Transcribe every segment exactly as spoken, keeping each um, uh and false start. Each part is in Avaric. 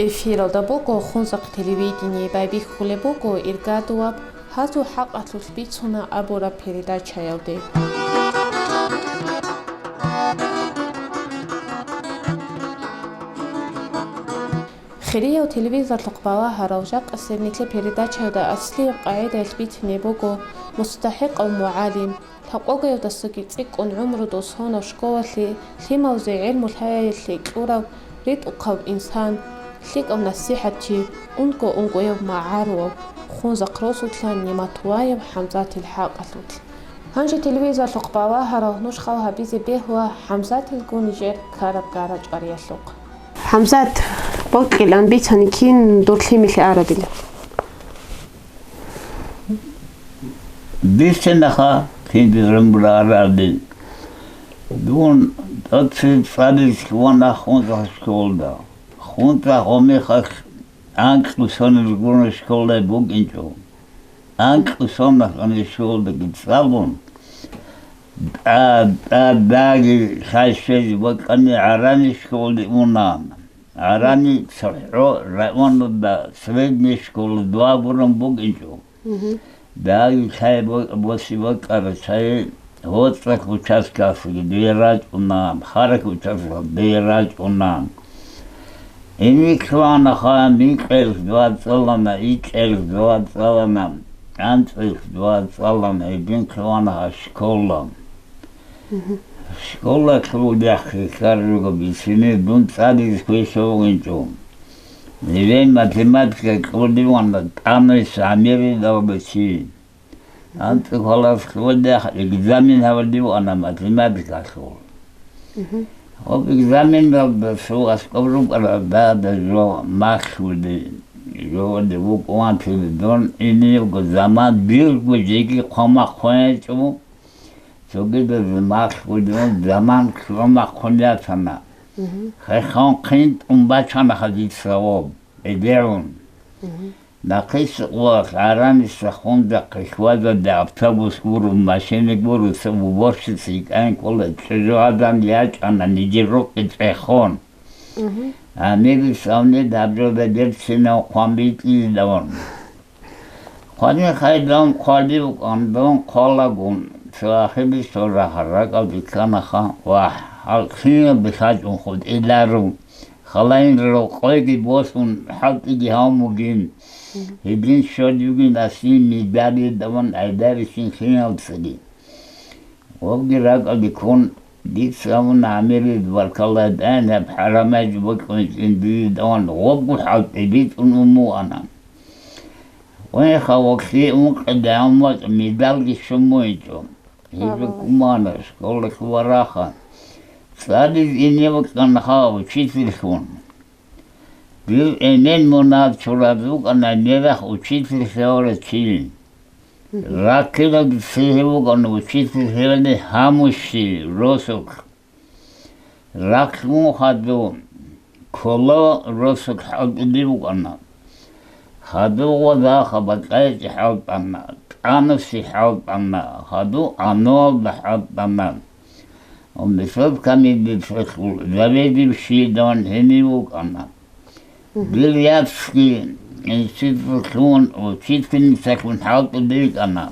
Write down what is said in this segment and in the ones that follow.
Эфиралда буго Хунзахъ телевидение, байбихьулеб буго иргадуаб «Гьазул хӀакъалъулъ бицуна» абураб передачаялде. Хирияв телевизорлъухъ балагьарал, жакъасеб нилъер передачаялда аслияб къагӀидаялъ бицунеб буго мустахӀикъав мугӀалим, лъабкъоялдасаги цӀикӀкӀун гӀумрудул сонав школалъе лъималазе гӀелму лъаялъе кьурав ритӀухъав инсан, лъикӀав насихӀатчи, унго-унгояв магӀарулав, Хунзахъ росулъан Ниматуллаев ХӀамзатил хӀакъалъулъ. Гьанже телевизорлъухъ балагьарал, нуж хал гьабизе бегьула ХӀамзатилгун нижер ккараб гара-чӀвариялъухъ. ХӀамзат, бокьилан бицани, кин дур лъималъе арабилан? Дицанаха, кин дур лъималъе арабилан. Дун тӀоцебе цӀализе вана Хунзахъ школалда. Хунзахъ гьомихалъ анкьго соналъ гурони школалъ букӀинчӀо. Анкьго соналъ гурони школалдаги цӀалун, тӀа-, тӀа-, дагьаб лъай щвезе бокьани, ГӀарани школалде уна. ГӀарани цохӀо районалда средняя школа два гурони букӀинчӀо. Мгм. Дагьаб лъай бо-, босе бокьараб лъай ГьоцӀалъ участкалъги дие рачӀуна, Харак участкалъ дие рачӀуна. Гьениб лъугьанаха, микьалъ два цӀалана, икьалъ два цӀалана, анцӀалъ два цӀалана, гьедин лъугьанаха школа. Мгм. Школа кьолеб яхъе хьвар руго бицине, дун цӀализе квеша вугинчӀо. Нилъее математика кьолеб вана тӀамиса гӀемеридалда чи. АнцӀила класс кьолеб яхъ экзамен гьабулеб вана математикалъул. Мгм. Гьеб экзаменалда цо аскӀоб рукӀарал дада жо малъулеб, жо вукӀун ватулеб, дун гьенибго заман дирго жеги хъван-хъван гьечӀо. Цогидаз малъулеб заман лъугьа-хъван ятана. Мгм. Хехон хъинтӀун бачанаха дица гьеб, бедегӀун. Мгм. Нахъисеб къоялъ ГӀараниса Хунзахъе хьвадалде автобус гуро, машина гуро, цо уборщица йикӀан кӀола, чӀужугӀадан ячӀана, нижер рукъи цӀехон. Мгм. Гьаниб исавни дабжода берцинав хъван битӀизидавун. Хъвани хайдалъун хъвалев вукӀан, дун хъвалагун, цо ахирисеб рагьа ракӀалде кканаха, вагь, гьал киналги хачӀун хутӀиларо, халайин рокъойги босун, хӀалтӀиги гьавун бугин, гьедин щолевгин асин медалидавун гӀайдарищин киналцаги. Гъобги ракӀалде ккун, дица гьавуна гӀемерид баркалла, дагьаб хӀарамай жо бокьун дие даван, гъобго хӀалтӀи битӀун умуана. Гъойха вахлъи ункъи дагьаб вачӀа медалги щун мугьичӀо. Гьезул кумана, школалъ вараха. ЦӀализе ине вукӀана ха учительлъун. Дир эмен мунагь чураб букӀана нерахъ учительлъи гьавурав чи. Раккида цере вукӀана учитель гьевали гьамущи росулъ. Рахълъун хадув ккола росулъ хӀалтӀулев вукӀана. Хадув гъозаха бакьайчӀи хӀалтӀана, тӀанаси хӀалтӀана, хадув Ануалда хӀалтӀана. Ва мисал камидицалъул заведующийдаван гьенив вукӀана. Мгм. Дир яцги институтлъун учительницалъун хӀалтӀулев вукӀана.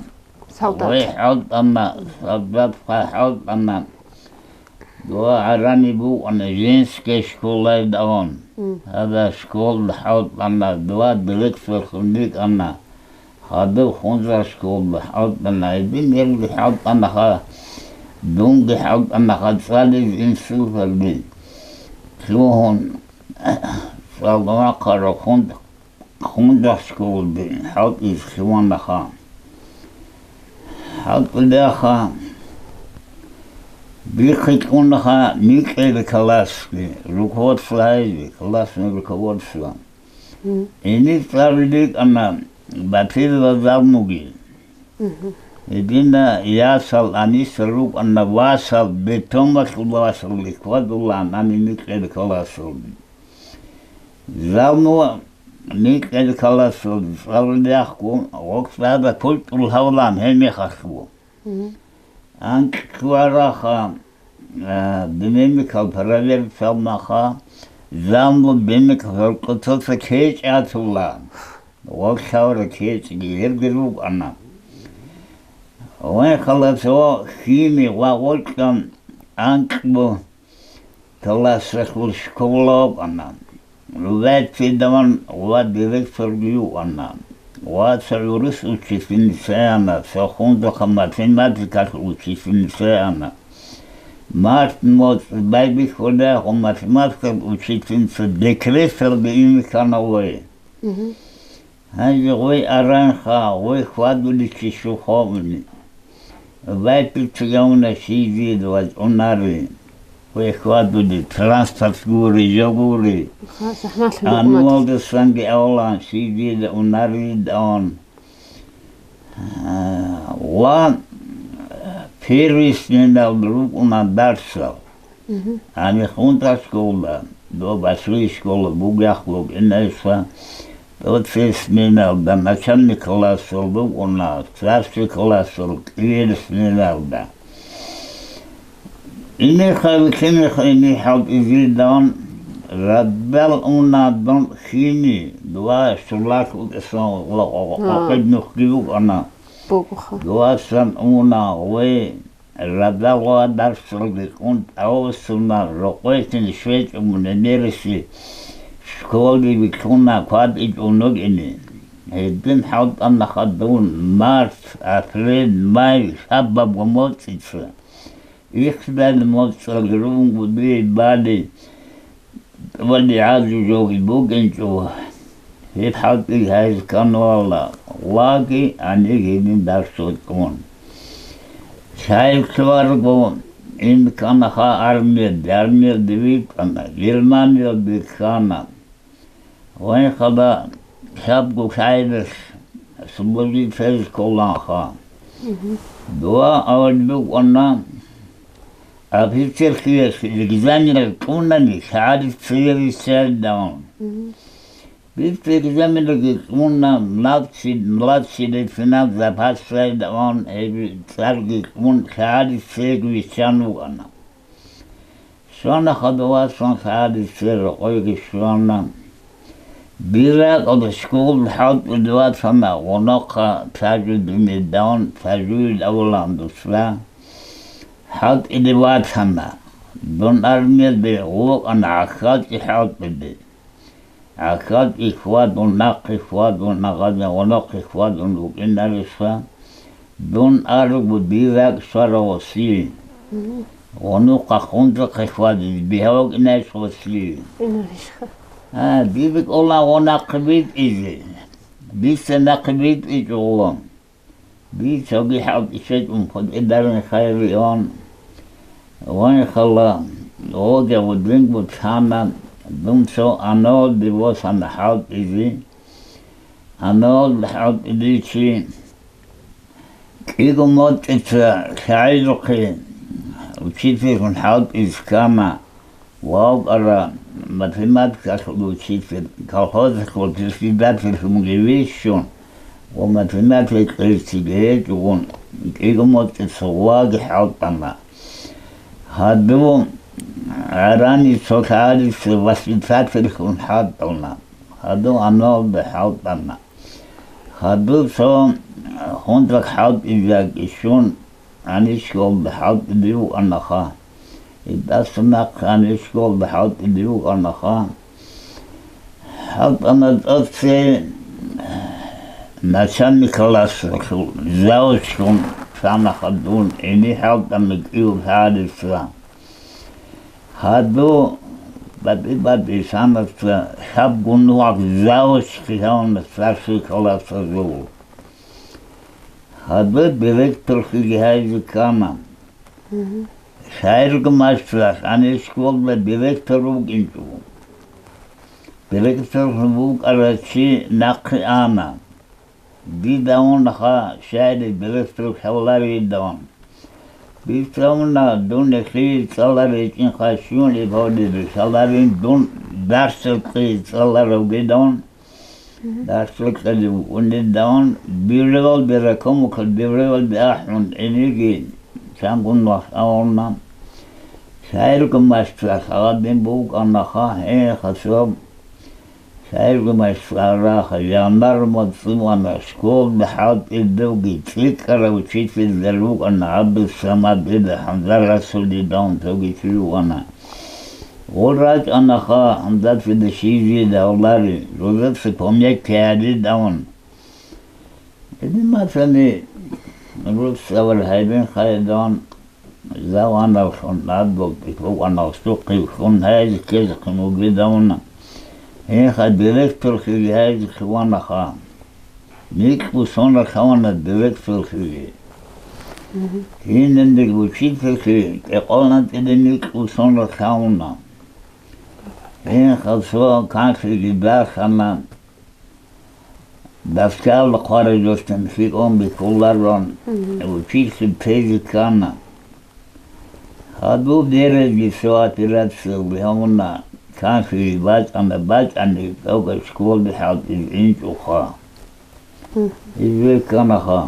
Солдат. Гъой хӀалтӀана, солдатха хӀалтӀана. Дова гӀарани букӀана женская школайдаван. Мгм. Гьаб школда хӀалтӀана, дова директорлъун вукӀана. Гьадаб Хунзахъ школда хӀалтӀана, гьедин гьебги хӀалтӀанаха, дунги хӀалтӀанаха цӀализе институталде. Лъугьун, цӀалдамахъара Хунзахъ школалде хӀалтӀизе лъугьанаха. ХӀалтӀулеха, бихъе кьунаха микьери классги, руководство гьайзе, классное руководство. Мгм. Гьенир цӀалулел рукӀана Батирова Залмуги. Мгм. Гьедина ясал Аниса рукӀана, васал бетонмалъул васал лихьвадуллагьани микьери классалде. Залму микьери классалде цӀалулехгун, гъокъ цӀада культура гьавлан гьеб мехалъ ву. Мгм. Анкьго араха, а, динамикал проверкалъ маха, Замлу бинек гьоркьоталъа кечӀ атула. Вокьавра кечӀги гьелги рукӀана. Вай халасо хими ва гъоркьан анкьбу классалъул школа вукӀана. Веццидаван ва директорги вукӀана. Ваца гӀурус учительница ана, цо хунзахъа математикалъ учительница ана. Март моцӀ байбихьулехъо математикал учительница декреталде имихьана вай. Мгм. Гьанже гъой аранха, гъой хьвадуличи щухъони. Вайтулъ гавна щийзида вачӀунари. Гъой хьвадули, транспорт гури, жо гури. Ха, захмалъи букӀунат. Анвалдасанги авлан щийзида унари даун. А, ва первый сменалда рукӀуна дарсал. Мгм. Гьанихун тӀашколда, доб аслуй школа бугехъ букӀинайса, тӀоцебе сменалда, начальный классалда вукӀуна, старший классал кӀияб сменалда. Инеха вихьинеха ине хӀалтӀизедан, радал уна дун хини, дуа шулалъ утӀасан ва къо-, къо-, А. къокъеб нухги вукӀана. Бугоха. Дуасан уна ве, радал ва дарсалги кӀун тӀавасуна, рокъойтин щвечӀун муненериси школде вилълъуна кватӀичӀун вугени. Гьедин хӀалтӀанаха дун март, апрель, май, шабабго моцӀица. Ихтилат моцӀалги ругун гуди бали, тӀубали гӀажу жоги бугинчӀо. Гьеб хӀалтӀи гьайз канвала, ваги гьанир гьедин дарсо чӀун. Шайилъуварго, ин канаха армиялде, армиялде витӀана, Германиялде ккана. Вайхъала шабгу шагьидас субудив фез кколанха. Мгм. Дуа авал букӀана, офицерлъиялъ экзаменал кьунани, шагьадат цере виссарилан. Мгм. Бицу экзаменалги кьуна, младший, младший лейтенант запасалилан, гьеб цӀарги кьун, шагьадат цереги виссарун вукӀана. Щвана хадув васон, лъагӀалил цер рокъойги щвана. Дир ракӀалда школалда хӀалтӀулев ватана, гъунахъа тажу динидалан, тажуил авлан дусла хӀалтӀулев ватана. Дун армиялде вукӀана гӀахьалчӀи хӀалтӀулев. ГӀахьалчӀи хьвадун, нахъе хьвадун, нагъаде гъунахъе хьвадун вукӀинарищха? Дун аригу, дир ракӀ щварав васи. Мгм. Гъунухъа хунзахъе хьвадизе бигьа вукӀинайищ васи? Инарищха. А, дир бикӀула гъунахъе битӀизе. Дица нахъе битӀичӀого. Дир цоги хӀалтӀи щвечӀун хутӀидарин хайрион. Ванхъала, гъоги гъудинго тана, дун цо аналде восана хӀалтӀизе. Аналде хӀалтӀиличи кӀиго моцӀица лъагӀалихъе учительлъун хӀалтӀизе ккана. Вав ара математикалъул учитель, колхозалъул председательлъунги вищун ва математика кьециги гьечӀогун, кӀиго моцӀица ваги хӀалтӀана. Гьадув гӀарани цо лъагӀалица воспитательлъун хӀалтӀана. Гьадув аналда хӀалтӀана. Гьадув цо хунзахъ хӀалтӀизеги щун, гьанир школалда хӀалтӀулев вукӀанаха. Гьебдаса нахъ гьанир школалда хӀалтӀулев вукӀанаха. ХӀалтӀана тӀоцебе начальный классалъул завучлъун цанаха дун, гьенир хӀалтӀана кӀиго лъагӀалица. Гьадув батӀи-батӀи санаца шабгун вахъ завучги гьавуна старший классазул. Гьадув директорлъиги гьайзе ккана. Мгм. Шагьарго мажлисалъ гьанир школалда директор вукӀинчӀо. Директорлъун вукӀарав чи нахъе ана. Дида унаха шагьарил директор хӀаларидаван. Дица уна дун эхие цӀаларичӀин хъашуни гьавдизе лъаларин дун дарсал кье цӀаларавгидаван. Мгм. Дарсал кьезе вукӀунидаван, биревалде ракомухъе, биревалде ахӀун, гьениги чангун вахъ авуна. Шагьиргун машгьурав гьадин букӀанаха, гье, хасаб. Шагьиргун машгьурав, жандармал цӀувана, школалда хӀалтӀизавги цӀикӀкӀарав учительзал рукӀана, ГӀабдусамад дида, ХӀамзат Расул дида, унтуги чи рукӀана. Гъур рачӀанаха, ГӀамзатида щиб жида авлари, рузаца помекки гьаридавун. Гьедин мацани, рус авар гьайбин хайдаван, Заваналъун гьадболтӀи букӀана, устухъе лъун гьайзе ккезехъин вугедавуна. Гьенха директорлъиги гьайзе лъугьанаха. Микьго сонал лъавана директорлъиги. Кинабниги учительлъи кӀикъоялда тӀаде микьго сонал лъавуна. Гьенха цо канлъиги бахана. Доскаялда хъварай жостин лъикӀун бихьуларон, Мгм. учитель тезе ккана. Гьадуб беразги цо операция гьавуна, канлъи бачӀана, бачӀани, тӀокӀаб школалде хӀалтӀизе инчӀоха. Мгм. Гьезие кканаха.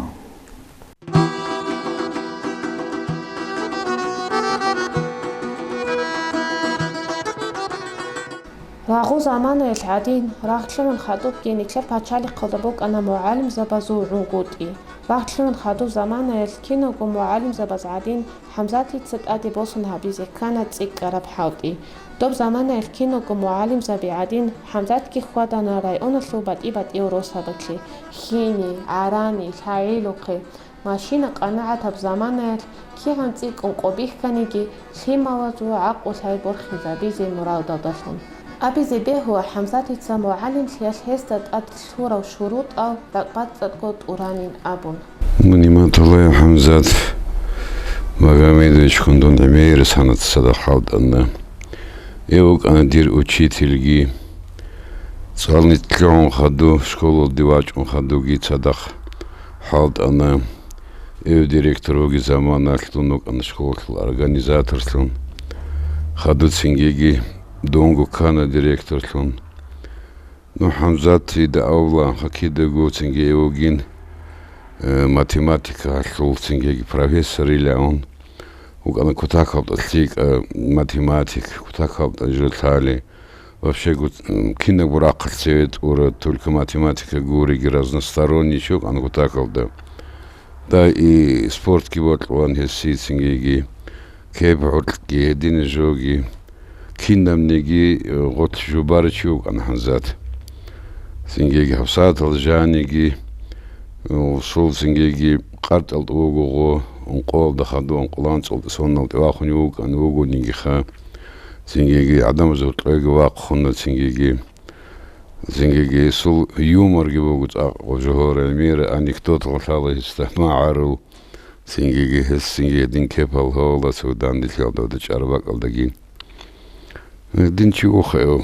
Рагъу заманаялъ гӀадин, рагълъун хадубги нилъер пачалихъалда букӀана мугӀалимзабазул гӀунгутӀи. Рагълъун хадуб заманаялъ киналго мугӀалимзабаз гӀадин, ХӀамзатица тӀаде босун гьабизе ккана цӀикӀкӀараб хӀалтӀи. Доб заманаялъ киналго мугӀалимзаби гӀадин, ХӀамзатги хьвадана районалъул батӀи-батӀиял росабалъе: Хьине, ГӀарани, ЛъагӀилухъе. Машина къанагӀатаб заманаялъ кигӀан цӀикӀкӀун къо бихьаниги, лъималазул гӀакъу-лъай борхизабизе муралдалдалъун. Абизе бегьула, ХӀамзатица мугӀалимлъиялъ гьесда тӀад лъурал шурутӀал бацӀцӀадго тӀуранин абун. Муниматуллаев ХӀамзат Магомедовичгун дун гӀемерисеб санат цадахъ хӀалтӀана. Гьев вукӀана дир учительги. ЦӀални лъугӀун хадуб, школалде вачӀун хадубги цадахъ хӀалтӀана. Гьев директор вугеб заманалъ дун вукӀана школалъул организаторлъун. Хадуб цингиги дунго ккана директорлъун. Ну, ХӀамзатида абула, хӀакъикъатго цинги гьев вугин, э, математика гьалъул цингиги профессорилан вукӀана кутакалда лъикӀа математик, кутакалда жо лъали. Вообще, гу-, м, кинабго рахъалъ цеве тӀура, только математика гуриги, разносторонний щокӀан кутакалда. Да и спортги бокьулан гьесие цингиги, кеп-гӀоркьги, гьедин жоги. Кинабниги, э, гъорлъ жубарав чи вукӀана ХӀамзат. Цингиги гьабсагӀатал жаниги, э, усул цингиги къартӀалда вуго гъо, ункъоялда хадуб, ункъоялда анцӀила соналда вахун вукӀана вугониги ха. Цингиги гӀадамазул кьоги вахъуна цингиги. Цингиги гьесул юморги буго цӀакъ, гъо жо гьорай мер, анекдотал лъала гьесда магӀарул. Цингиги гьес, цинги гьедин кепал гьавала цо данделъиялда чӀарабакӀалдаги. Гьедин чи вухев.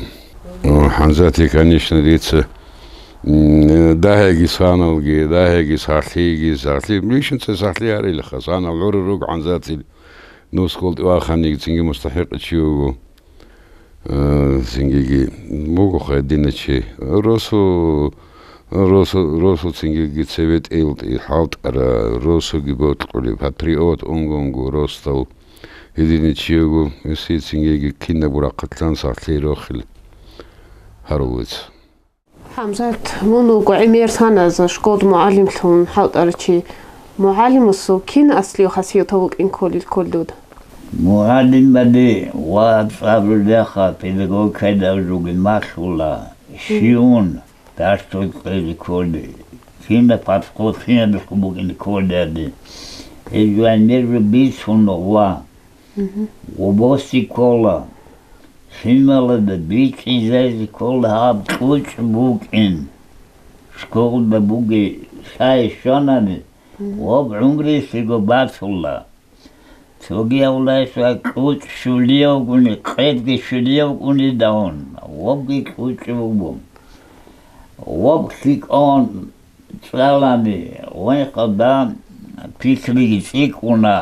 О, ХӀамзатие, конечно, дица, м, дагьаги саналги, дагьаги сахлъиги, сахлъи, мишин цо сахлъи гьарилаха, санал гӀурун руго ХӀамзатил, нусгол тӀиваханиги цинги мустахӀикъ чи вуго. Э, цингиги буго хай дина чи. Росу, росу, росу цингиги цеве тӀил-, тӀи-, хӀалтӀара, росуги бокьулеб, патриот, унго-унго росдал. Гьедин чи вуго, гьесие цингиги кинабго рахъалъан сахлъи рохел гьарулев. ХӀамзат, мун вуго гӀемер саназа школда мугӀалимлъун хӀалтӀарав чи. МугӀалимасул кин аслияб хасиятал букӀин кколел кколел дуда? МугӀалимаде ва цӀалулеха педагогикаялда жуги малъула, щивун, дарсул кьезе кколел, кинаб подход, кинаб букӀин кколел. Гьеб жо гӀемер бицун ва Мгм. Гъобоси ккола. Лъималада бичӀчӀизаризе ккола гьаб кьучӀ букӀин. Школда бугеб лъай щванани, Мгм. Гъоб гӀумрулъего бацула. Цоги авлаялъ кьучӀ щулиявгуни, къедги щулиявгуни давун, гъобги кьучӀ буго. Гъоб лъикӀун цӀалани, гъенхъалда пикриги цӀикӀкӀуна.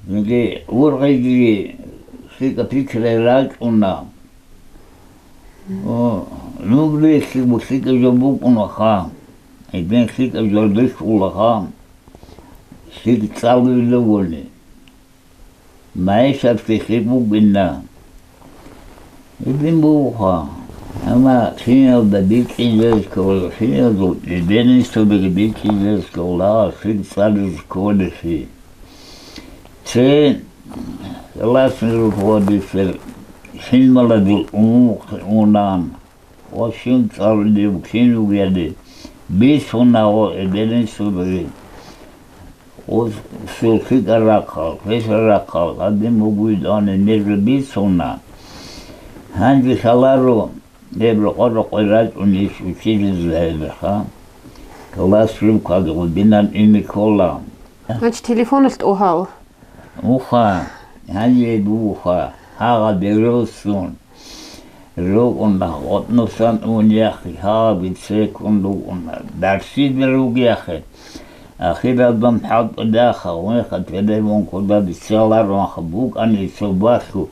Жинди ургъиги лъикӀа пикрай рачӀуна. О, нугли лъикӀ-, лъикӀа жо букӀунаха, гьедин лъикӀа жо рихьулаха, лъикӀ цӀалулевали. МагӀишатги хиб бугинна. Гьедин бугоха. Амма киналда бикьизарищ ккола, киналда беденстводаги бикьизарищ ккола, хиб цӀализе кколелъи. Цин Аллагьасул ругьуадисел хӀилмаладул умухъе унан, ва щун цӀалулев кин вугели, бицуна ва эбелин судаги. Ус сулхъикӀа рахъал, хвеша рахъал, гьадин бугуй дани нижер бицуна. Гьанже лъаларо, гьеб рокъо-рокъой рачӀун иш учительзабиха, класс руккаги гъудинан ине ккола. Гьанже телефоналъ тӀогьал. Уха, гьанже бугоха, гьагъа беросун. РукӀуна, гъотӀнусан ун яхъи, гьагъа бицекун рукӀуна. Дарсида ругехъе. Ахиралда хӀалтӀудаха, гъунха телефон ккола бицаларонха букӀани цо балъу,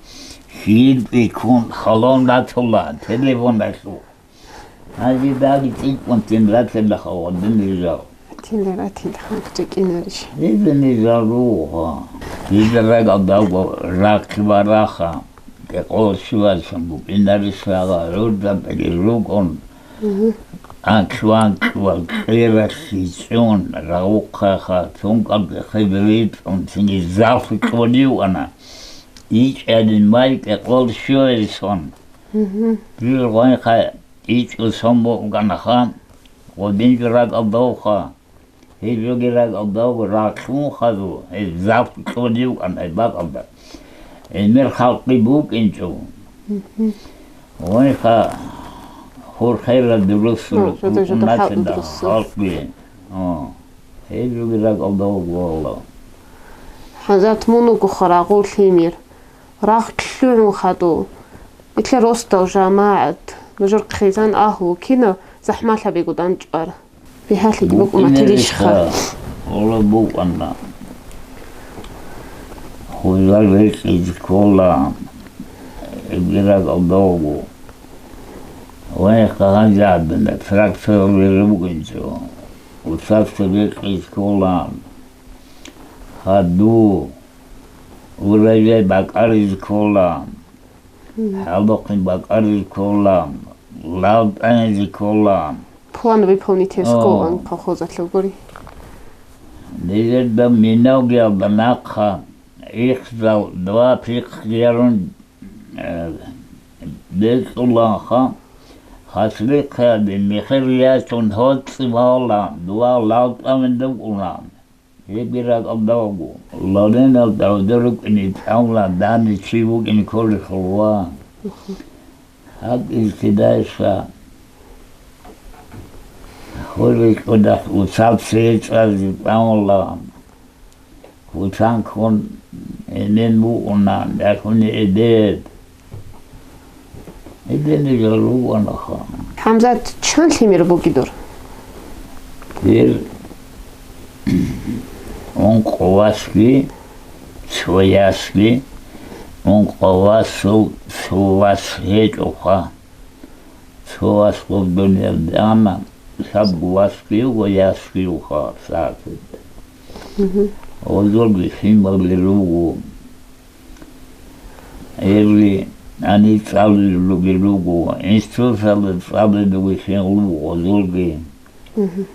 хьибиккун халон ратула телефоналъул. Гьанже даги цӀикӀкӀун тин ратилаха гъодин нижал. Тинлера тин ханкъ чӀикӀинарищ. Дида нижал руго. Дида рагӀалдаго рахъи ва раха. Кьекъол щивалъун букӀинариса гьагъа гӀурдадаги рукӀун. Мгм. Анкь-ванкьвал кьералъи чӀун, рагъухъаха, тункӀабги хибиритӀун, цинги залфи кьолив ана. ИчӀалин май кьекъол щивалъун. Мгм. Дир гъайха ичӀо сон букӀанаха, гъодинги ракӀалдавха. Гьеб жоги ракӀалдавго рахъун хадур, гьеб залф кьолев кӀан гьеб бакӀалда. ГӀемер халкъи букӀинчӀо. Мгм. Гъойха хурхайра дурусул, Ну, жо-, жо-, жо-, умматида халкъ дурусул. Халкъи. О, гьеб жоги ракӀалдавго валла. ХӀазрат, мун вуго харагъул лъимер. Рагъ лъугӀун хадув. Нилъер росдал жамагӀат, нужер хъизан агьлу кинав захӀмалъабиго данчӀвар. БихӀалъиги букӀуна тилищха? БукӀинарищха? Ола букӀана. Хузар рекьизе ккола, эбгераг алдавго. Ванихъа гьанже гьадина, трактор вери букӀинчӀо. Уцаца рекьизе ккола. Гьаду. Урожай бакӀаризе ккола. Мгм. ХӀалухъе бакӀаризе ккола. Лав тӀанизе ккола. План выполнить гьес О. кколан колхозалъул гури. Нижерда минавгиялда нахъа ихзал два пихъ ярун, э, бекьуланха, хаслихъаби михир ясун гьоцӀи вала, два лав тӀамида уна. Гьебги ракӀалда ваго. Лавленал давда рукӀине тӀамула дани чи вукӀине кколехъулва. Гьаб илкидайха. Хури кӀудахъ уцал цецӀазе тӀамула. Кутанкун эмен вукӀуна, бяхуни эдед. Эдени жал вукӀанаха. ХӀамзат, чан лъимер буги дур? Дир ункъо васги, цо ясги, ункъо васул цо вас гьечӀоха. Цо вас гъоб дуниялда ана, лъабго васги вуго, ясги вуха сагӀатида. Мгм. Гъозолги лъималли руго. Гьебли гьаниб цӀалулел ругел руго, институталда цӀалулел руго гьел гъозолги. Мгм.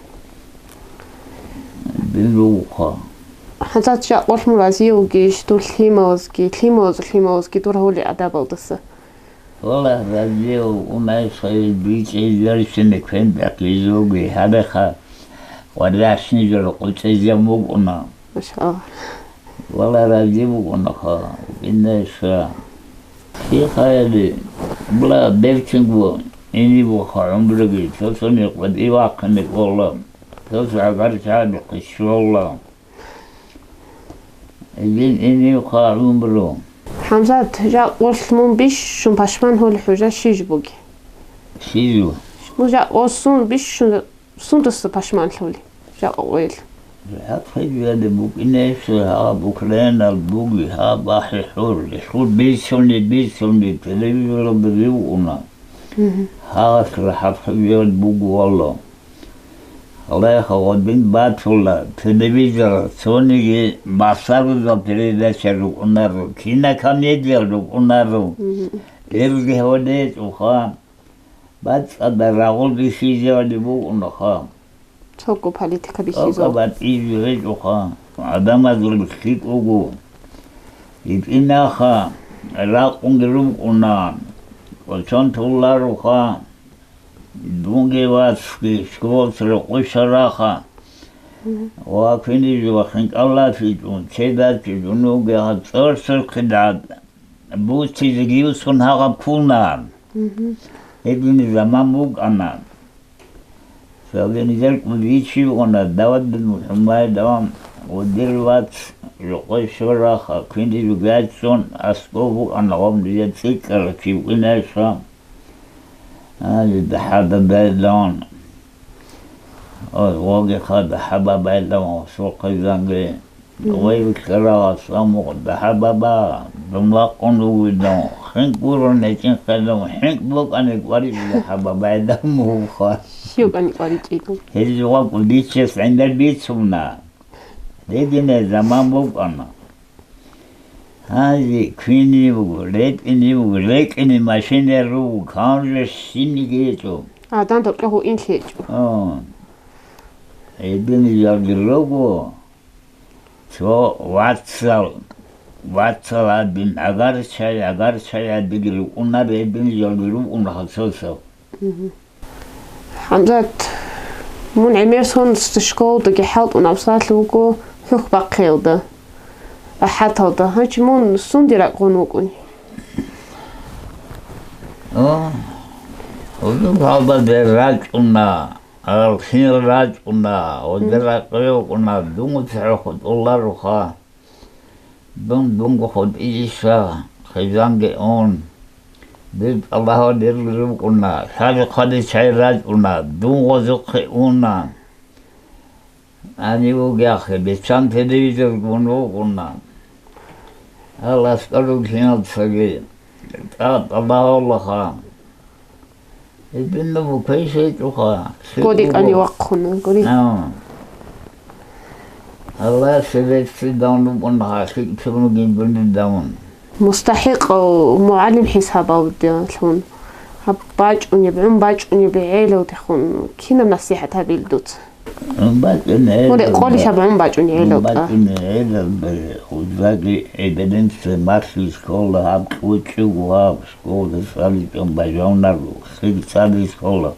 Дин ругоха. ХӀазрат, жакъа къолъ мун разиявгищ, дур лъималазги, лъималазул лъималазги дур гьули адабалдаса? Валлагь, разияв унай сайил бичӀчӀи версини квен бакъизуги, гьабеха ва рахни жо рукъучӀезя мукӀуна. Машаллагь. Вала рази вукӀунаха, инеша. Кихаяли, була берцинго инибуха гӀумруги, цоцони къватӀи вахъине кӀола, цоцо гӀагар чагӀи щола. Гьедин инибуха гӀумру. ХӀамзат, жакъа къолъ мун бищун пашман гьули хӀужа щиж буги? Щижу? Мун жакъа къосун бищун Сундаса пашманлъули, жакъа къойил? ГӀатӀ хӀижаде букӀинеса гьаб Украинал буги, гьаб ахӀи хӀур, хӀур бицуни, бицуни, телевизоралда вивгӀуна. Мгм. Гьас рахӀат хӀижад буго валла. Гьале гьадин батула, телевизор, цониги басарудал передача рукӀунаро, кинокомедиял рукӀунаро. Мгм. Ирги гьодечӀоха, бацӀцӀадаб рагъул бихьизевали букӀунаха. Цого политика бихьизул. Цого батӀизе гьечӀоха. Адамазул лъикӀ буго. ГьитӀинаха, ракъунги рукӀуна, кӀочон толаруха. Дунги вацги школалъ рокъой щвараха. Мгм. Ва квинизе ва хинкӀал лъачӀун, чедачӀун, дунуги гьаб цӀорсухъидал буцизеги юсун гьагъаб ккуна. Мгм. Гьедин заман букӀана. Цоги нижер кӀудияв чи вугони, Давудил МухӀаммадов, гъудир вац, рокъой щвараха, квинизе вацун, аскӀов букӀана гъоб нижер цӀикӀкӀарав чи вукӀинайха. Гьанже дагьа-бабайилан, о, гъогиха дагьа-бабайилан, сухъизанги, Мгм. Гъой вихьарагас амукъ дагьа-баба, дун вакъун вугидав, хинкӀ гуро нечӀинхъелав, хинкӀ букӀани кӀваричӀо дагьа-бабайда мугьха. ЙукӀани кӀваричӀого. Гьез жугъа кӀудияс гӀемер бицуна. Гьединай заман букӀана. Гьанже квинине буго, ретӀине буго, рекӀине машинаял руго, канлъи щибниги гьечӀо. Адам докьо гьуинлъи гьечӀо. О. Гьединай жал руго. Цо вацал, вацал гьадин, агарчай, агарчай гьадиги рукӀунар гьедин жалги рукӀун гьасосав. Мгм. ХӀамзат, мун гӀемер сон школдаги хӀалтӀун абсалъ вуго хӀухь бахъиялда, рахӀаталда. Гьанчи мун сунде ракӀ гъун вукӀуни? О, гьудул гьалда бер рачӀуна. Гьалхиял рачӀуна, гъодер ракъи рукӀуна, дун цохӀо хутӀуларуха. Дун дунго хутӀизе щай, хъизанги ун. Дир тӀалаб гьадирги рукӀуна, лъади-хъади чай рачӀуна, дун гъозухъе уна. Гьанив вугехъе, беччан телевизор гун вукӀуна. Гьал аскӀор ругинал цоги тӀа-, тӀалаб гьавлаха. Гьединаб букайищ гьечӀоха. КӀодикӀани вахъуна, гури. А. Аллагьас гьеб цӀидавун букӀун гьалъи цунги дунида давун. МустахӀикъав мугӀалим хӀисабалдалъун, гьаб бачӀунеб, гӀун бачӀунеб гӀелалдехун кинаб насихӀат гьабил дуца? БачӀунеб гӀелалда. Муре къолищ гьаб гӀун бачӀунеб гӀелалда? БачӀунеб гӀелалда, гьудзаги гӀебединца малъи ккола гьаб кьучӀого гьаб. Школалда цӀаличӀон бажавунаро, хир цӀализе ккола.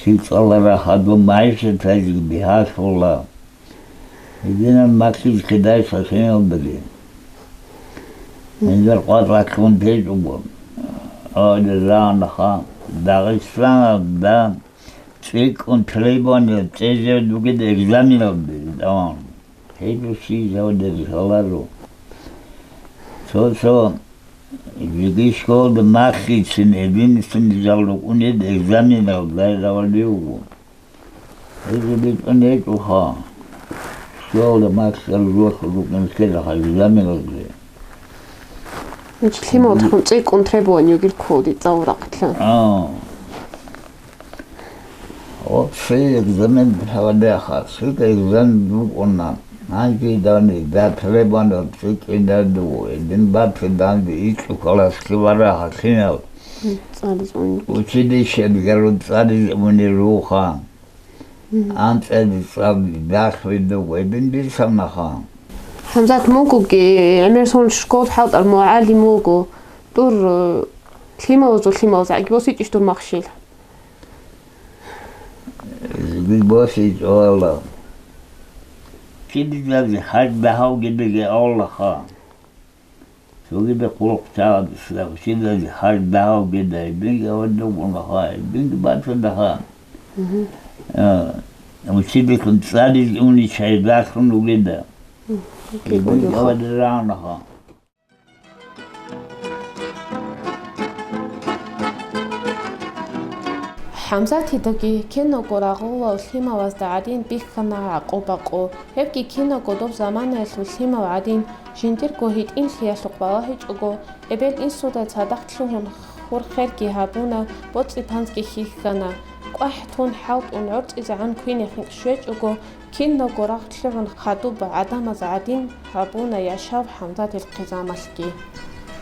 Хир цӀалараб гьадаб магӀишаталъе бигьалъула. Гьединаб малъизе ккедай сахиналдаги. Гьанже къватӀалъун течӀого. Гьале ранаха, Дагъистаналда цӀикӀкӀун требование цӀезе дугеда экзаменалде, даван. Гьеб щиб жаваб гьаларо. Цо-цо жеги школалда малъицин, гьединцин жал рукӀунел экзаменал гайравали вуго. Гьезул битӀун гьечӀоха. Школалда малъарал жугьутӀ рукӀун ккелаха экзаменалде. Значит, лъималдехун цӀикӀкӀун требование йигел кколди цӀалурахъилъа. А. Вообще экзамен гьавадеха, цӀикӀкӀун экзамен букӀуна. Гьанже дани, да, требование цӀикӀкӀине дуго, гьедин батани данде икьу классги вараха кинал. ЦӀализе уни. Училищеги ру-, цӀализе уни руха. Мгм. АнцӀила цӀализе дахъе дуго, гьедин бицанаха. ХӀамзат, мугоги гӀемер сон школ хӀалтӀарав мугӀалим вуго, дур, э, лъималазул лъималаз гӀаги босичӀищ дур махщел? Гьаги босичӀо. Кидаздаги гьаж дагьавгедаги авлаха. Цогида хъулухъ чагӀаздаса кидаздаги гьаж дагьавгедай, бинги авадагунаха, бинги бацадаха. Мгм. А, училищалъун цӀализе уни чай бахун вугеда. Мгм. Бинги авадаранаха. ХӀамзатидаги киналго рагъулал лъималазда гӀадин бихьана гӀакъуба-къо. Гьебги киналго доб заманаялъул лъимал гӀадин, жиндирго гьитӀинлъиялъухъ балагьичӀого, эбел-инсуда цадахъ лъугьун, хур-херги гьабуна, боцӀи-панзги хьихьана. КӀвахӀ тун хӀалтӀун гӀорцӀизегӀан квине хинкӀ щвечӀого, киналго рагъ лъугӀун хадуб гӀадамаз гӀадин гьабуна яшав ХӀамзатил хъизамалъги.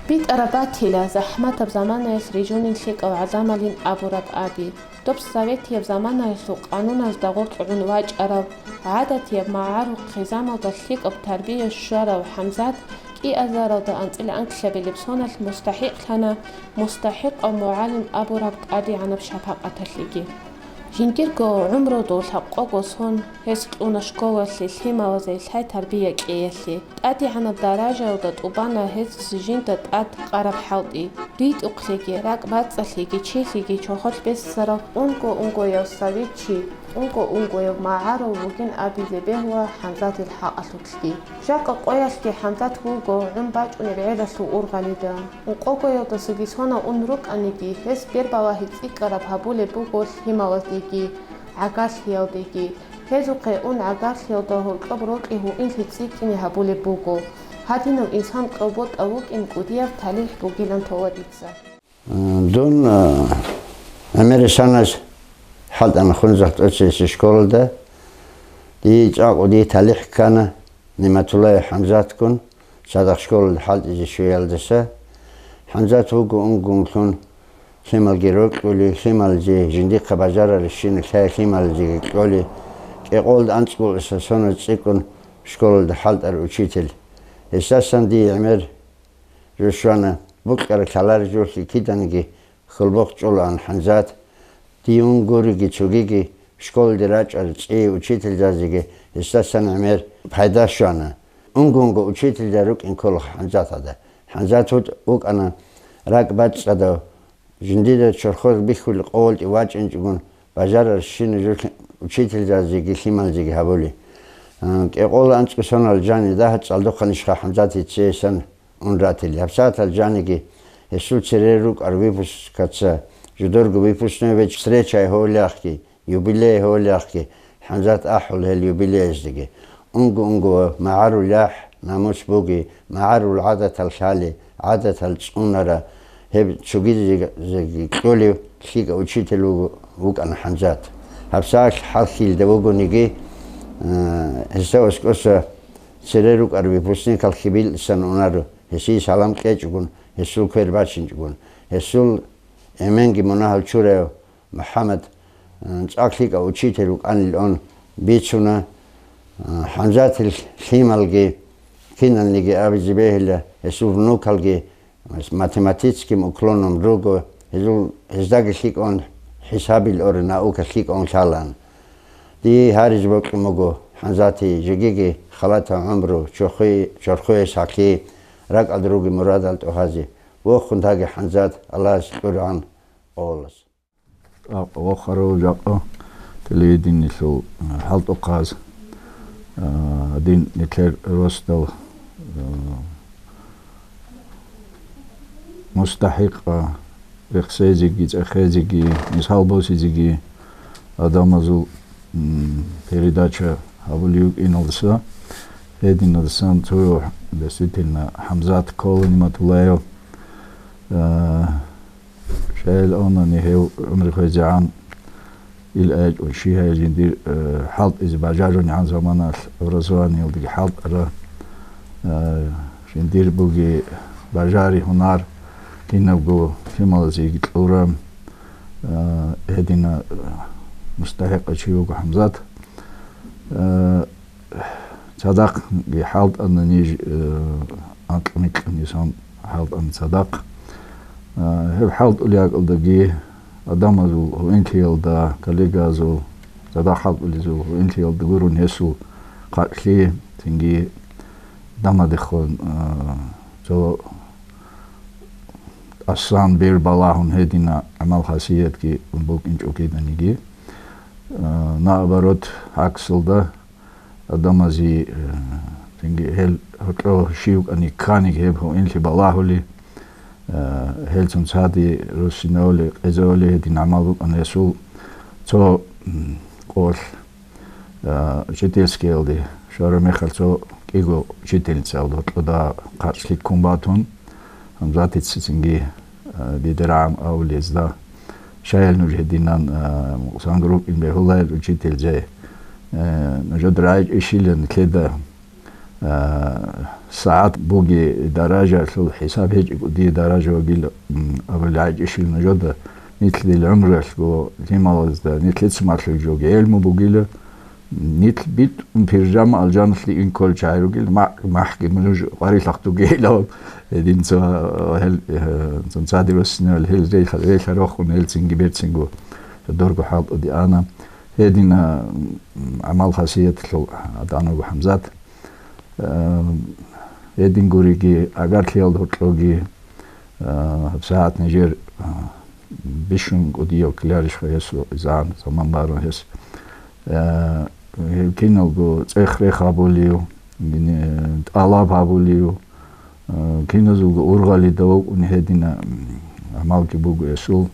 БитӀараб батила, захӀматаб заманаялъ рижунин лъикӀав гӀадамалин абураб аби. Доб советияб заманаялъул къануналда гъоркьгӀун вачӀарав, гӀадатияб магӀарул хъизамалда лъикӀаб тарбия щварав ХӀамзат кӀиазаралда анцӀила анкьабилеб соналъ мустахӀикълъана, мустахӀикъав мугӀалим абураб тӀадегӀанаб шапакъаталъеги. Жиндирго гӀумруялда лъабкъого сон гьес кьуна школалъе лъималазе лъай-тарбия кьеялъе. ТӀадегӀанаб даражаялда тӀубана гьес жинда тӀад къараб хӀалтӀи. РитӀухълъиги, ракӀбацӀцӀалъиги, чилъиги чорхолъ бессарав унго-унгояв советчи, унго-унгояв магӀарул вугин абизе бегьула ХӀамзатил хӀакъалъулъги. Жакъа къоялъги ХӀамзат вуго гӀун бачӀунеб гӀелалъул ургъалида. Ункъогоялдасаги сонав ун рукӀаниги, гьес бербалагьи цӀикӀкӀараб гьабулеб буго лъималаздеги, гӀагарлъиялдеги. Гьезухъе ун гӀагарлъиялда гьоркьоб рокьи гьуинлъи цӀикӀкӀине гьабулеб буго. Гьадинав инсан кьолбутӀав вукӀин кӀудияб талихӀ бугилан тола дица. Дун, а, гӀемерисанас хӀалтӀана Хунзахъ тӀоцеси школалда. Дие чӀакъу дие талихӀ ккана Ниматуллаев ХӀамзатгун, цадахъ школалда хӀалтӀизе щвеялдаса. ХӀамзат вуго унгунлъун лъималги рокьули, лъималзи жиндихъа бажарарищина лъай лъималзиги кьоли, кӀикъолда анцӀгулъиса соназ цӀикӀкӀун школалда хӀалтӀар учитель. Гьесдасан дие гӀемер жущвана, букьарал лъалар жулъи киданиги хьулбухъ чӀолаан ХӀамзат. Дие ун гуриги цогиги школалде рачӀарал цӀи учительзазеги гьесдасан гӀемер пайда щвана. Унго-унго учительзаби рукӀин ккола ХӀамзаталда. ХӀамзат вукӀана ракӀбацӀцӀадав, жиндида чорхор бихьулел къо гьоркье вачӀинчӀогун, бажарарищина жо учительзазеги лъималзеги гьабули. А, кӀикъола анцӀго сонал жани дагьа цӀалдохъанищха ХӀамзатица гьесдасан ун ратили. ГьабсагӀатал жаниги гьесул цере рукӀарал выпускаца жидерго выпускной веч-, встреча гьолеяхъги, юбилей гьолеяхъги, ХӀамзат ахӀула гьел юбилеяздеги. Унго-унго магӀарул яхӀ, намус буги, магӀарул гӀадатал лъали, гӀадатал цӀунара, гьеб цогидазеги кьолев лъикӀав учитель вуго-, вукӀана ХӀамзат. ГьабсагӀат хӀалхьиялда вугониги, а, гьесда аскӀоса цере рукӀарал выпускникал хьибилсан унаро, гьесие салам кьечӀогун, гьесул квер бачинчӀогун, гьесул эменги мунагьал чураяв МухӀаммад, а, цӀакъ лъикӀав учитель вукӀанилан бицуна. А, ХӀамзатил лъималги, киналниги абизе бегьила, гьесул внукалги математическим уклоном руго, гьезул, гьездаги лъикӀун хӀисабил оре наука лъикӀун лъалаан. Дие гьаризе бокьун буго ХӀамзатие жегиги халатаб гӀумру, чорхое-, чорхое сахлъи, ракӀалда ругел мурадал тӀогьазе. Вохун таги, ХӀамзат, Аллагьас кьургӀан къолас. Вохарав жакъа телевидениелъул, а, хӀалтӀухъаз, а, дин нилъер росдал, а, мустахӀикъа рехсезеги, цӀехезеги, мисал босизеги гӀадамазул, м, передача гьабулев вукӀиналдаса, гьединадасан цо, действительно, ХӀамзат ккола Ниматуллаев, а, Шайил авнани гьев гӀумру хвезегӀан ил аякьун щи гьай жиндир, э, хӀалтӀизе бажарунегӀан заманалъ образованиялдаги хӀалтӀара, э, жиндир буги бажари-гьунар кинабго лъималазеги кьура, э, гьедина, э, мустахӀикъав чи вуго ХӀамзат. Э, Цадахъги хӀалтӀана ниж, э, анкьа-микьани сон хӀалтӀана цадахъ. Э, гьеб хӀалтӀулеб бакӀалдаги адамазул гьуинлъиялда, коллегазул, цадахъ хӀалтӀулезул гьуинлъиялда гурун гьесул хъакълъи, цинги дамадехун, э, цо тӀасан бер балагьун гьедина гӀамал-хасиятги букӀинчӀо киданиги. Э, наоборот, гӀаксалда, Адамазе, э, цинги гьел гьоркьов щив вукӀани кканиги гьеб гьуинлъи балагьули, э, гьелцун цаде руссинавули, къезавули гьедин гӀамал букӀана гьесул. Цо, м, къолъ, э, учительскиялде щвараб мехалъ цо кӀиго учительницаялда гьоркьода хъарцӀлъи ккун батун, ХӀамзатица цинги, э, дида рагӀан авулезда, Щаял нуж гьединан, а, мукъсан группин бегьулайл учитель жай. Э, нужеда рагӀичӀищила нилъеда, а, сагӀат буги даражалъул хӀисаб гьечӀого дие даража вагила, м, абулел гӀайчӀищил нужеда, нилъ дил гӀумруялъго лъималазда нилъеца малъул жоги гӀелму бугила, нилъ битӀун пиржама алжаналъе ин кколел чагӀи ругел, ма-, махӀги нуж къварилъахъ дугейилан, гьедин цо, гьел, э, цо цаде вассинал гьел рейха-, рейха рохун гьел цинги берцинго дорго хӀалтӀуде ана. Гьедина, м, гӀамал-хасияталъул гьаданаго ХӀамзат. Э, гьедин гуриги, агарлъиялда гьоркьоги, э, гьабсагӀат нижер, э, бищун кӀудияв ккеларищха гьесул изан, заман барун гьес. Э, гьев киналго цӀех-рех гьабулев, гьине тӀалаб гьабулев, э, киназулго ургъалида вукӀун гьедина, м, гӀамалги буго гьесул.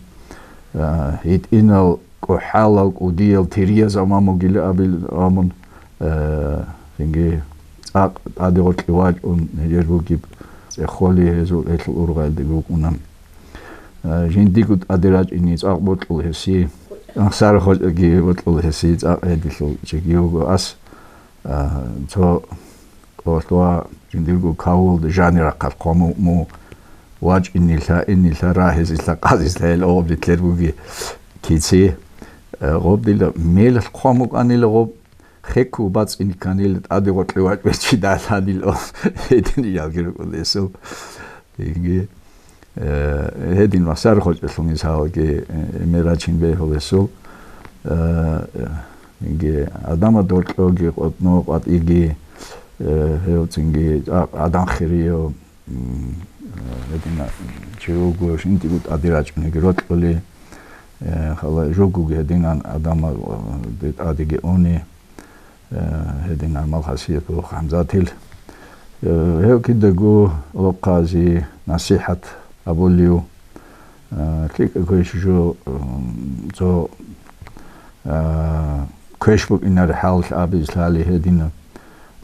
Э, гьитӀинал кӀухӀалал кӀудиял тирияз амамугили абил амун, э, цинги цӀакъ тӀаде гъоркье вачӀун гьежер бугеб цӀехоли гьезул гьелъул ургъалде букӀуна. Э, жиндиго тӀаде рачӀине цӀакъ бокьул гьесие, Махсар-ХӀажиги бокьул гьесие цӀакъ гьедилъул чиги вуго ас, э, цо къолъуа жиндирго кавулда жанирахъалъ хъван му-, му вачӀинилъа, инилъа, рагьизилъа, къазилъа гьел гъоб нитлъер буги кици. Э, гъоб дила мелалъ хъван букӀанила гъоб, хекку бацӀцӀине кканила, тӀаде гъоркье вачӀ бечидаланила гъоб, гьедин ялги рукӀун гьесул. Инги, э, гьедин Махсар-ХӀажиялъул мисалги, э, эмерачин бегьул гьесул. Э, инги, гӀадамал доркьоги, къотӀно къватӀиги, э, гьев цинги а-, гӀадан хирияв, м, э, гьедина чи вуго, жиндиго тӀаде рачӀунеги рокьули, э, хала жугоги гьединан гӀадамал, э, тӀадеги уни, э, гьедин гӀамал-хасият буго ХӀамзатил. Э, гьев кидаго лохъази насихӀат абулев, э, лъикӀа квеш жо, м, цо, э, квеш букӀинаре хӀалалъ абизлъали гьедина,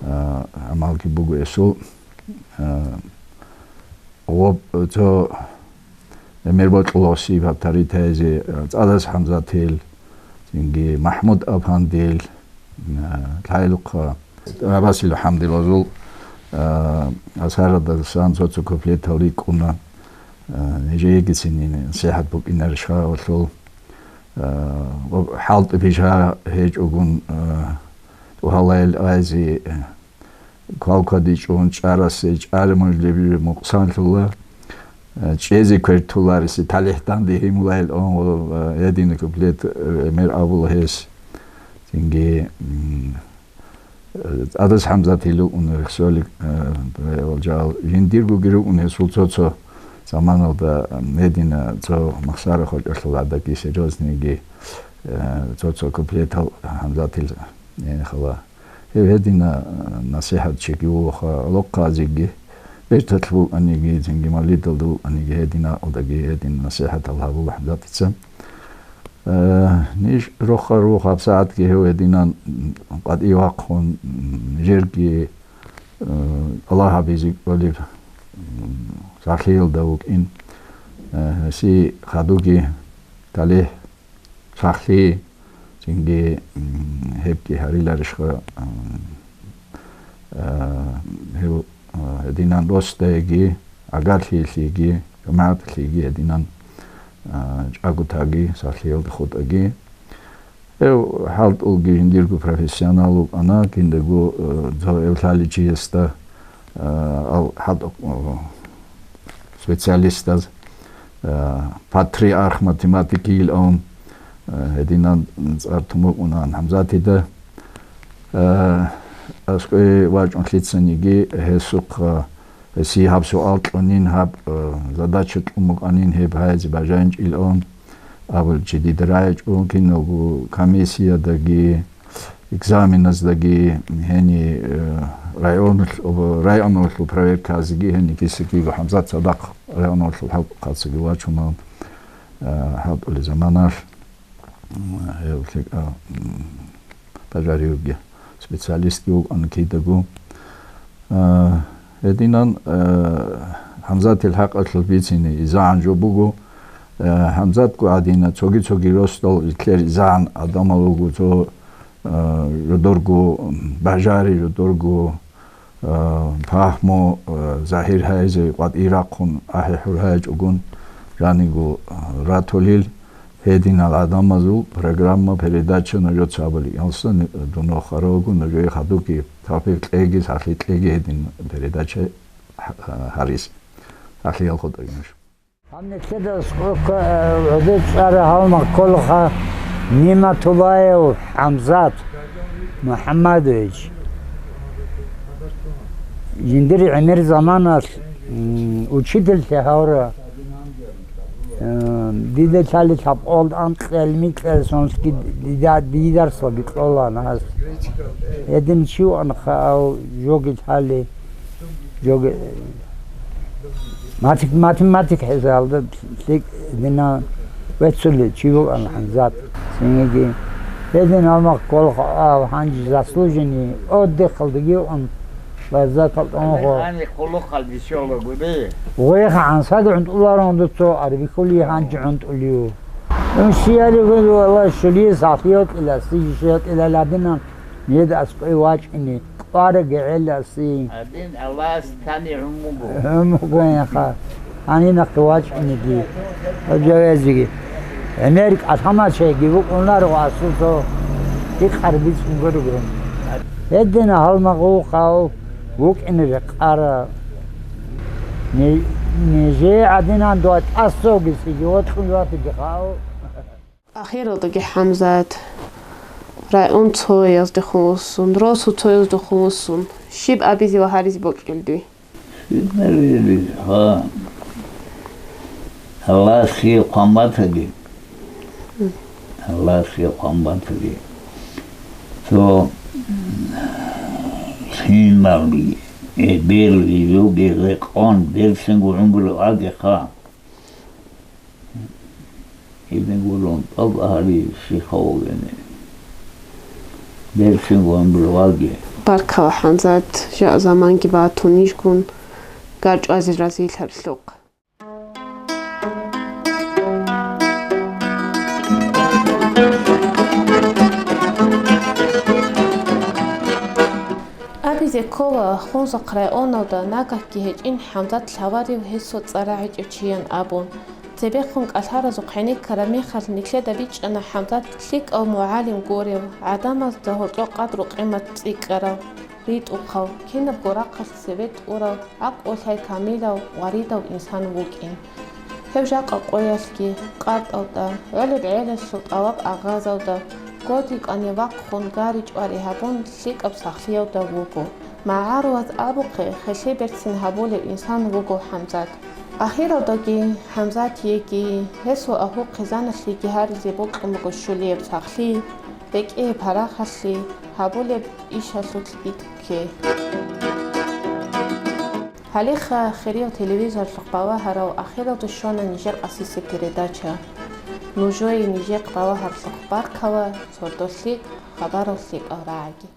э, гӀамалги буго гьесул. Э, гъоб-, цо Эмер бокьуласи бабтаритайзе, э, ЦӀадас ХӀамзатил, цинги МахӀмуд Апандил, э, лъайлухъа Абасил ХӀамдилазул, э, асарадасан цо-цо куплетал рикӀкӀуна, э, нижеегицин насихӀат букӀинарищ гьавалъул, э, ва хӀалтӀи бижа гьечӀогун, э, тӀугьалайл айзи, э, квалкваде чӀун чӀарасе чӀари мужлеби мукъсанлъула, э, чӀезе квертуларисе талихӀ данде гьимулайл он, э, гьедина куплет, э, эмер абула гьес. Цинги, м, э, ЦӀадас ХӀамзатил ун рехсолик, э, жал жиндиргоги рукӀун гьесул цо-цо заманалда, м, гьедина цо Махсара-ХӀажиялъул гӀадаги серьёзнейги, э, цо-цо куплетал ХӀамзатил, э, хала. Гьев гьедина, э, насихӀатчиги вугоха, лохъазеги, берталъ букӀаниги, цинги мавлидалда букӀаниги, гьедин гьакъалдаги гьедин насихӀатал гьабула ХӀамзатица. Э, ниж рохар вух гьабсагӀатги гьев гьединан, м, къватӀив вахъун, м, нижерги, э, Аллагь гьабизе кӀолеб, м, сахлъиялда вукӀин. Э, гьесие хадуги талихӀ, сахлъи, цинги, м, гьебги гьариларищха, м, э, гьев, э, гьединан росдайги, агарлъиялъеги, жамагӀаталъеги гьединан, э, чӀаготаги, сахлъиялда хутӀаги. Гьев хӀалтӀулги жиндирго профессионал вукӀана, киндаго, э, цо эвлъаличиясда, э, ал-, хӀалтӀу-, э, специалистаз, э, патриарх математики илаун, э, гьединан цӀар тун букӀунаан ХӀамзатида. Э, аскӀове вачӀун лъицаниги гьесухъа, гьесие гьаб суал кьунин, гьаб, э, задача кьун букӀанин гьеб гьайзе бажаинчӀилаун абулчи дида рагӀичӀо, киналго комиссиядаги, экзаменаздаги гьени, э, районалъ-, районалъул проверказеги гьени кисикиго ХӀамзат цадахъ районалъул хӀалкъацаги вачуна, э, хӀалтӀулел заманалъ, м, гьев лъикӀа, м, бажариявги специалистги вукӀана кидаго. Э, гьединан, э, ХӀамзатил хӀакъалъулъ бицине изагӀан жо буго, Э, ХӀамзатго гӀадина цоги-цоги росдал итлъер изегӀан гӀадамал руго, цо, э, жодорго бажари, жодорго, э, пагьму, э, загьир гьайзе къватӀир рахъун ахӀи-хӀур гьайчӀогун жаниго, э, ратулел гьединал гӀадамазул программа, передача нужеца абулеб. Алса, дун вахаралго нужее хадуги тавфикъ кьеги, сахлъи кьеги гьедин передача гьа-, гьарис. Сахлъиял хутӀаги нуж. Гьанна ккедалъ гӀодов цӀара гьалмагъ кколаха Ниматуллаев ХӀамзат МухӀаммадович. Жиндир гӀемер заманалъ, м, учительлъи гьавра, э, дида лъали лъабкъоялда анкьиял-микьиял сонлъги дида-, дидарсалги кьолаан гьас. Гьедин чи ваанха, ав жоги лъали, жоги, Матик-, математик хӀисабалда лъикӀ дина веццулев чи вукӀана ХӀамзат. Цинги гьедин гьалмагъ кколаха, гьанже заслуженный отдыхалдаги ун лаззатал тӀамахъо. Гьаниб къулухъал бицолаго, бе? Гъойха гӀансаги гӀунтӀуларо дуца, арбихьулей гьанже гӀунтӀулев. Ун щиялигони, валла, щулиялъ сахлъи гьатӀила, сижи щиятӀила ладинан, нед аскӀой вачӀине. КӀвараг гӀеласи. Гьадин Аллагьас тани гӀумуго. ГӀумуго яха. Гьанинахъе вачӀунеги. Гьеб жавазеги. ГӀемер кӀалъамачайги вукӀунаро асулъо. Гьикъар бицун гургун. Гьедина гьалмагъ вукъав вукӀине рекъара. Ни-, нижее гӀадинан дугьа тӀасалги сиги вокьун ватиги хав. Ахиралдаги ХӀамзат район цояздехун вуссун, росу цояздехун вуссун, щиб абизе ва гьаризе бокьулеб дуе? Щиб гьаризе, ха, Аллагьасие хъван батаги. Аллагьасие хъван батаги. Цо лъимал, эбел, жуги рекъон, берцинго гӀумру аги, ха. Гьедин гурун, тӀаба гьари, щихъа вугене. Берцин гъомбул ваги. Баркала, ХӀамзат, жа заманги батун ишгун, гарчӀвазе разилъаблъухъ. Абизе ккола, Хунзахъ районалда нагагьги гьечӀин ХӀамзат лъаварив гьесул цӀар рагӀичӀев чиян абун. Цебехун кӀалъаразухъ гӀенеккараб мехалъ нилъеда бичӀчӀана ХӀамзат лъикӀав мугӀалим гурев, гӀадамазда гьоркьоб къадру-къимат цӀикӀкӀарав, ритӀухъав, кинабго рахъалъ цеве тӀурав, гӀакълу-лъай камилав, гъваридав инсан вукӀин. Гьев жакъа къоялъги, къатӀалда, гӀолеб гӀелалъул тӀалаб-агъазалда, годе-кӀане вахъун, гари-чӀвари гьабун, лъикӀаб сахлъиявда вуго. МагӀарулаз абухъе, херлъи берцин гьабулев инсан вуго ХӀамзат. Ахиралдаги ХӀамзатиеги гьесул агьлу-хъизаналъеги гьаризе бокьун буго щулияб сахлъи, рекӀее парахалъи, гьабулеб ишалъулъ битӀухъе. Гьалеха, хириял телевизорлъухъ балагьарал, ахиралде щвана нижер къасисеб передача. Нужее нижехъ балагьарлъухъ баркала, сордо лъикӀ, хабарал лъикӀал рагӀаги.